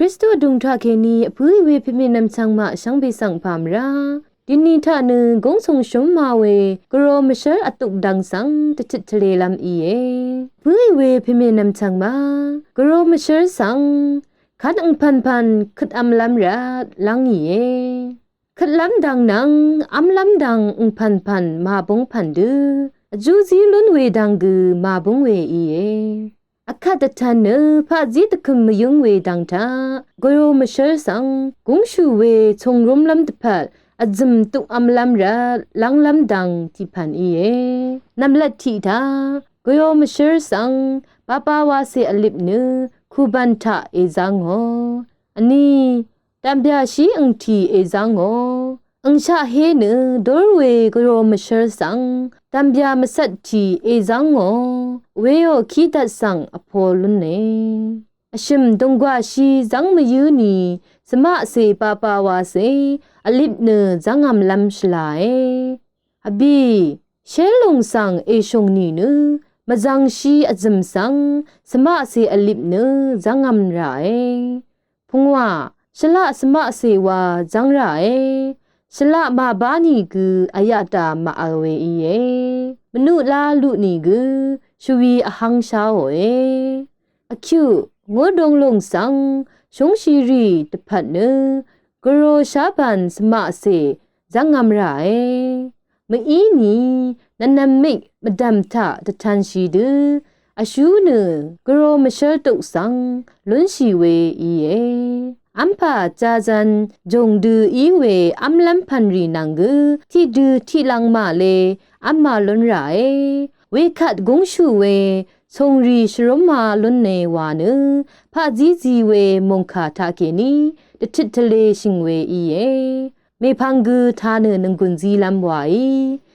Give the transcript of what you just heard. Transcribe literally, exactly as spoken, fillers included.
Kristu vdùng taqkèní vpǿì we pèmènvm chvngmaq shvngbe svng pà mvrá dini taq nø gúng sùng shúm má we gvrò mvshv́r vtuk dvng svng dvtøt tvlelv́m íe. Vpǿì we pèmènvm chvngmaq gvrò mvshv́r svng kvt angpv̀npv̀n køt vmlv́m rvt lv́ng íe. Køtlv́m dvng nvng vmlv́m dvng angpv̀npv̀n màbúng pv̀n dø vjú zí lún we dvng gø màbúng we íe. Vkvt dvtv̄n nø paqzí dvkø̀m mvyǿng we dvng taq gvrò mvshv́r svng gúngshù we cungrúmlv́m dvpvt vzø̀m tukvmlv́m rvt lv́nglv́m dvng tiqpv̀n íe. Nv̀mlat tiq taq gvrò mvshv́r svng bapa wacè vlip nø kubv̀n taq èzv́ngò. Vní dv̀mbyàshí angtì èzv́ngò. Angshaqhé nø dór we gvrò mvshv́r svng dv̀mbyà mvcvt tì èzv́ngò. Weò kí dvt svng vpo lúne. Vshø̀m dònggwàshí zv́ng mvyǿ ni svmaqcè bapa wacè vlip nø zv́ngvmlv́m shvlàe. Vbì shélùng svng èshùng nìnø mvzvngshí vzø̀m svng svmaqcè vlip nø zv́ngvm ràe. Pungwà shvlaq svmaqcè wa zv́ng ràe. Shvlaq màbá nìgø vyaqdà màvl we íe. Mvnuq la luq nìgø shvwi vhv́ng sháòe. Vkyuq ngúrdung lùng svng shúngshì rì dvpvt nø gvrò shábàn svmaqcè zv́ngvm ràe. Mvíni nvnvm mik mvdv̀m taq dvtv̄nshì dø vshú nø gvrò mvshv́r tuk svng lúnshì we íe. V́mpà jazv̄n jùng dø í we v́mlv́m pv̀n rì nvng gø tiqdø tiqlvng màle v́mā lún ràe. Wekvt gúngshù we cùngrì shvrúmā lúne wa nø paqzí zi we mòngkà taqkèní dvtøt tvleshø̀ng we íe. Mèpvng gø tā nø nònggùn zílv́m wàí